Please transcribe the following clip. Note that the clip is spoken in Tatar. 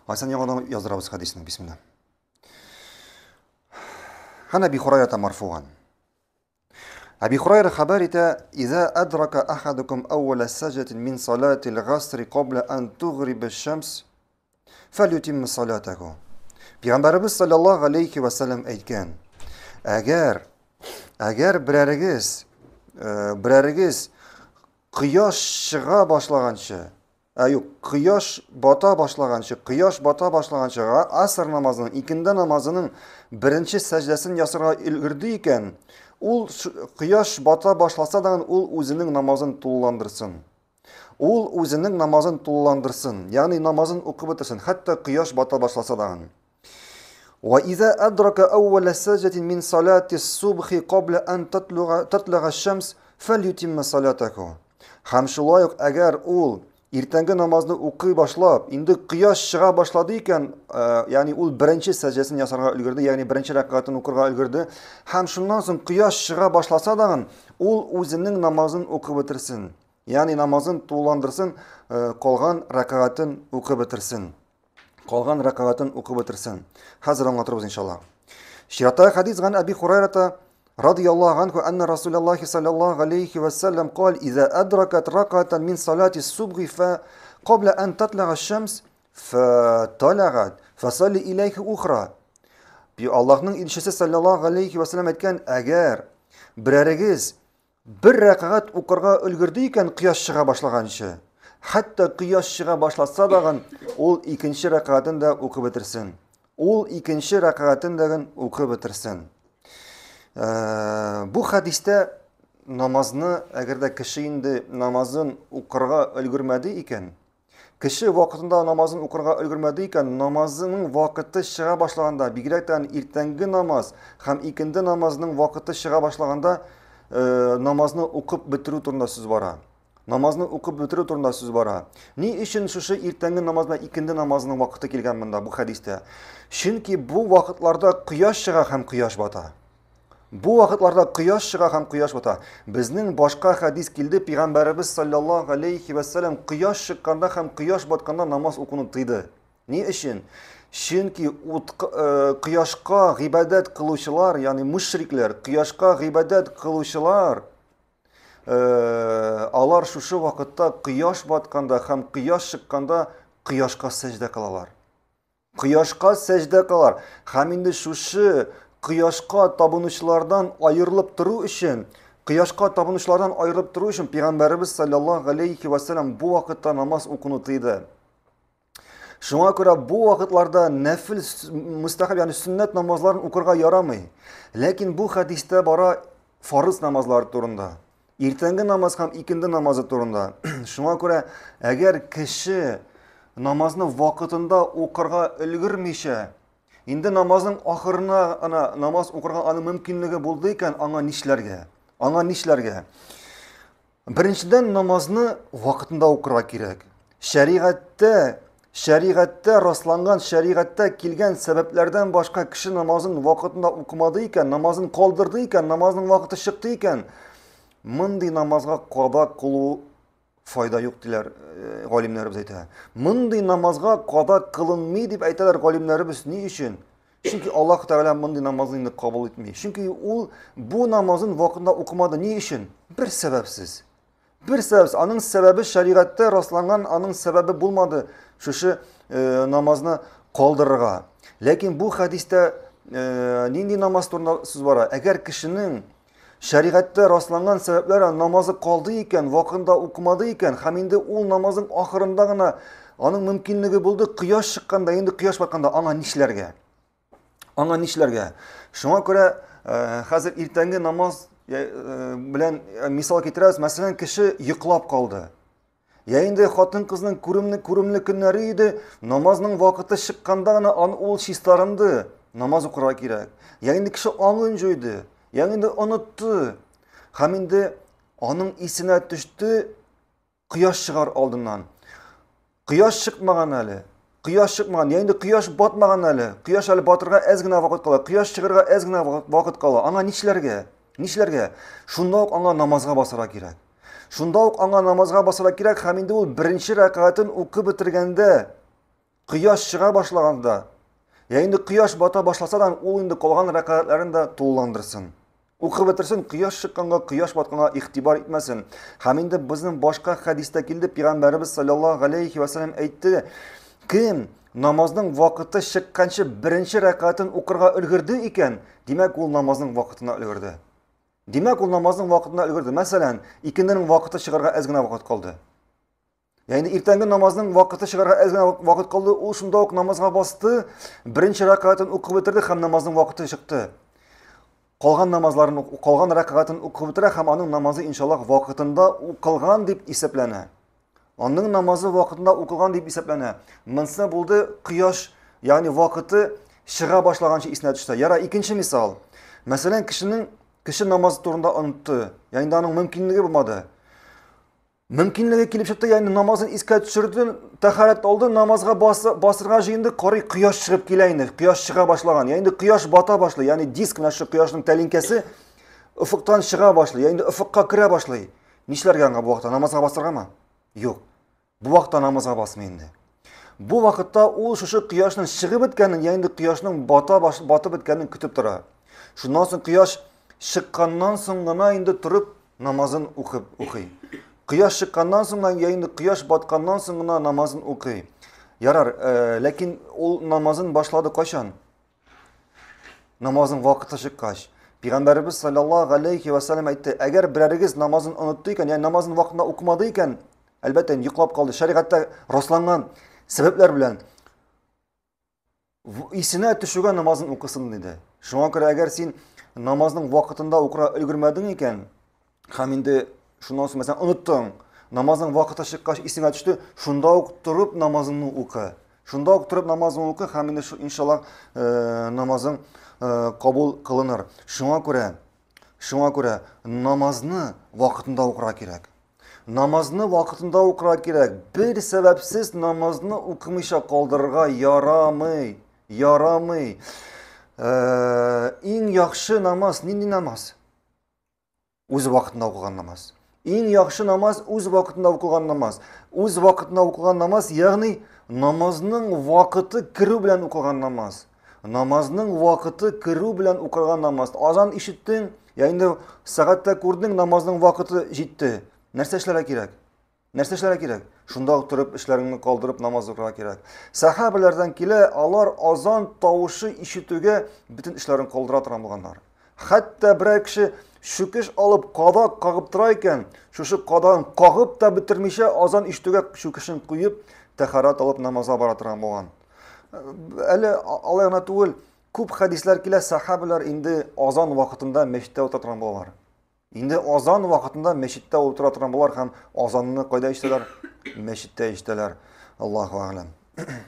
Айсан яңадан яздырабыз хәдисне. Бисмилла. Хан Әби Хурайра марфуган. Әби Хурайра хәбәр итә: "Иза адрака ахадукум әүвәлә саҗдатин мин салатил гасри кабла ан тугриба шамс, фәлютимма салатаху." Пәйгамбәребез саллаллаһу алейхи ва саллям әйткән: Әгәр әгәр берәрегез берәрегез кояш чыга башлаганчы, ә юк, кояш бата башлаганчы, кояш бата башлаганчы аср намазының, икенде намазының беренче сәҗдәсен ясарга өлгерде икән, ул кояш бата башласа да, ул үзенең намазын тулыландырсын. Ул үзенең намазын тулыландырсын, ягъни намазын укып бетерсен, хәтта кояш бата башласа да. Ва иза адрака әүвәлә сәҗдәтин мин салати субхи кабла ан татлага шамс фәлютимма салатаху. Һәм шулай ук әгәр ул иртәнге намазны укый башлап, инде кояш чыга башлады икән, ягъни ул беренче сәҗдәсен ясарга өлгерде, ягъни беренче рәкәгатен укырга өлгерде, һәм шуннан соң кояш чыга башласа дагын, ул үзенең намазын укып бетерсен. Ягъни намазын тулыландырсын, калган рәкәгатен укып бетерсен. Калган рәкәгатен укып бетерсен. Хәзер аңлатырбыз иншалла. Чираттагы хәдис ган Әби Хурайрата радияллаһу анху анна Расулаллахи саллаллаһу алейхи ва саллям кал иза адракат ракатан мин салати субхи фа кабла ан татлага шамс фа талагат фасалли илейхи ухра. Аллаһның илчесе саллаллаһу алейхи ва саллям әйткән, әгәр берәрегез бер рәкәгать укырга өлгерде икән кояш чыга башлаганчы, хәтта кояш чыга башласа дагын, ул икенче рәкәгатен дә укып бетерсен. Ул икенче рәкәгатен дә укып бетерсен. Бу хәдистә намазны, әгәр дә кеше инде намазын укырга өлгермәде икән, Кеше вакытында намазын укырга өлгермәде икән, намазының вакыты чыга башлаганда, бигрәк тә иртәнге намаз һәм икенде намазының вакыты чыга башлаганда, намазны укып бетерү турында сүз бара. Намазны укып бетерү турында сүз бара. Ни өчен шушы иртәнге намаз белән икенде намазының вакыты килгән монда бу хәдистә? Чөнки бу вакытларда кояш чыга һәм кояш бата. Бу вакытларда кояш чыга һәм кояш бата. Безнең башка хәдис килде, пәйгамбәребез саллаллаһу алейхи ва саллям кояш чыкканда һәм кояш батканда намаз укуны тыйды. Ни өчен? Чөнки ут, кояшка гыйбадәт кылучылар, ягъни мушрикләр, кояшка гыйбадәт кылучылар, алар шушы вакытта кояш батканда һәм кояш чыкканда кояшка сәҗдә кылалар. Кояшка сәҗдә кылар. Һәм инде шушы кояшка табынучылардан аерылып тору өчен, кояшка табынучылардан аерылып тору өчен пәйгамбәребез саллаллаһу алейхи ва саллям бу вакытта намаз укуны тыйды. Шуңа күрә бу вакытларда нәфил мустахаб, ягъни сөннәт намазларын укырга ярамый. Ләкин бу хәдистә бара фарыз намазлары турында. Иртәнге намаз һәм икенде намазы турында. Шуңа күрә, әгәр кеше намазны вакытында укырга өлгермичә, инде намазның ахырына ана намаз укырга аның мөмкинлеге булды икән, аңа нишләргә? Аңа нишләргә? Беренчедән, намазны вакытында укырга кирәк. Шәригатьтә, шәригатьтә расланган, шәригатьтә килгән сәбәпләрдән башка кеше намазын вакытында укымады икән, намазын калдырды икән, намазның вакыты чыкты икән, мондый намазга када кылу файда юк диләр э, галимнәребез әйтә. Мондый намазга када кылынмый дип әйтәләр галимнәребез. Ни өчен? Чөнки Аллаһ Тәгалә мондый намазны инде кабул итми. Чөнки ул бу намазын вакытында укымады. Ни өчен? Бер сәбәпсез. Бер сәбәп, аның сәбәбе шәригатьтә расланган, аның сәбәбе булмады шушы э, намазны калдырырга. Ләкин бу хәдистә э, нинди намаз турында сүз бара? Әгәр кешенең шәригатьтә расланган сәбәпләр намазы калды икән, вакытында укымады икән, һәм инде ул намазның ахырында гына аның мөмкинлеге булды, кояш чыкканда, инде кояш батканда аңа нишләргә? Аңа нишләргә? Шуңа күрә э, хәзер иртәнге намаз э, белән э, мисал китерәбез. Мәсәлән, кеше йоклап калды. Я инде хатын-кызның күремле күремле көннәре иде, намазның вакыты чыкканда гына ан ул чистарынды. Намаз укырга кирәк. Я инде кеше аңын җуйды, я инде онытты. Һәм инде аның исенә төште, Кояш чыгар алдыннан. Кояш чыкмаган әле. Кояш чыкмаган. Я инде кояш батмаган әле. Кояш әле батырга әз генә вакыт кала. Кояш чыгарга әз генә вакыт кала. Аңа нишләргә? Нишләргә? Шунда ук аңа намазга басарга кирәк. Шунда ук аңа намазга басарга кирәк һәм инде ул беренче рәкәгатен укып бетергәндә. Кояш чыга башлаганда, я инде кояш бата башласа да, ул инде калган рәкәгатьләрен дә тулыландырсын. Укып бетерсен, кояш чыкканга, кояш батканга игътибар итмәсен. Һәм инде безнең башка хәдистә килде, пәйгамбәребез саллаллаһу алейхи ва саллям әйтте, кем намазның вакыты чыкканчы беренче рәкәгатен укырга өлгерде икән, димәк, ул намазның вакытына өлгерде. Димәк, ул намазның вакытына өлгерде. Мәсәлән, икенденең вакыты чыгарга әз генә вакыт калды. Ягъни иртәнге намазның вакыты чыгарга әз генә вакыт калды, ул шунда ук намазга басты, беренче рәкәгатен укып бетерде һәм намазның вакыты чыкты. Калган намазларын, калган рәкәгатен укып бетерә һәм аның намазы иншаллаһ вакытында укылган дип исәпләнә. Аның намазы вакытында укылган дип исәпләнә. Монысы булды кояш, ягъни вакыты чыга башлаганчы исенә төшсә. Яра, икенче мисал. Мәсәлән, кешенең кеше намазы турында онытты. Ягъни аның мөмкинлеге булмады. Мөмкинлеге килеп чыкты, ягъни намазын искә төшерде, тәһарәт алды, намазга басырга җыенды, карый кояш чыгып килә инде, кояш чыга башлаган. Ягъни кояш бата башлый, ягъни диск менә шул кояшның тәлинкәсе офыктан чыга башлый, ягъни офыкка керә башлый. Нишләргә аңа бу вакытта? Намазга басыргамы? Юк. Бу вакытта намазга басмый инде. Бу вакытта ул шушы кояшның чыгып беткәнен, ягъни кояшның бата баш, батып беткәнен көтеп тора. Шуннан соң кояш чыкканнан соң гына инде торып намазын укып укый. Кояш чыкканнан соң гына, я инде кояш батканнан соң гына намазын укый. Ярар, э, ләкин ул намазын башлады кайчан? Намазның вакыты чыккач. Пәйгамбәребез саллаллаһу алейхи ва саллям әйтте, әгәр берәрегез намазын онытты икән, ягъни намазын вакытында укымады икән, әлбәттә, йоклап калды, шәригатьтә расланган сәбәпләр белән Исенә төшүгә намазын укысын диде. Шуңа күрә әгәр син намазның вакытында укырга өлгермәдең икән, һәм инде шуннан соң мәсәлән оныттың, намазның вакыты чыккач исеңә төште, шунда ук торып намазыңны укы. Шунда ук торып намазыңны укы һәм инде иншалла э, намазың э, кабул кылыныр. Шуңа күрә шуңа күрә намазны вакытында укырга кирәк. Намазны вакытында укырга кирәк. Бер сәбәпсез намазны укымыйча калдырырга ярамый. Ярамый. Э, иң яхшы намаз нинди намаз? Үз вакытында укыган намаз. Иң яхшы намаз үз вакытында укылган намаз. Үз вакытында укылган намаз, ягъни намазның вакыты керү белән укылган намаз. Намазның вакыты керү белән укылган намаз. Азан ишеттең, я инде сәгатьтә күрдең, намазның вакыты җитте. Нәрсә эшләргә кирәк? Нәрсә эшләргә кирәк? Шунда ук торып, эшләреңне калдырып намаз укырга кирәк. Сәхабәләрдән килә, алар азан тавышы ишетүгә бөтен эшләрен калдыра торган булганнар. Хәтта берәр кеше чүкеш алып кадак кагып тора икән, шушы кадагын кагып та бетермичә азан ишетүгә чүкешен куеп, тәһарәт алып намазга бара торган булган. Әле алай гына түгел, күп хәдисләр килә, сахабалар инде азан вакытында мәчеттә утыра торган булалар. Инде азан вакытында мәчеттә утыра торган булалар һәм азанны кайда ишетәләр? Мәчеттә ишетәләр. Аллаһу әгъләм.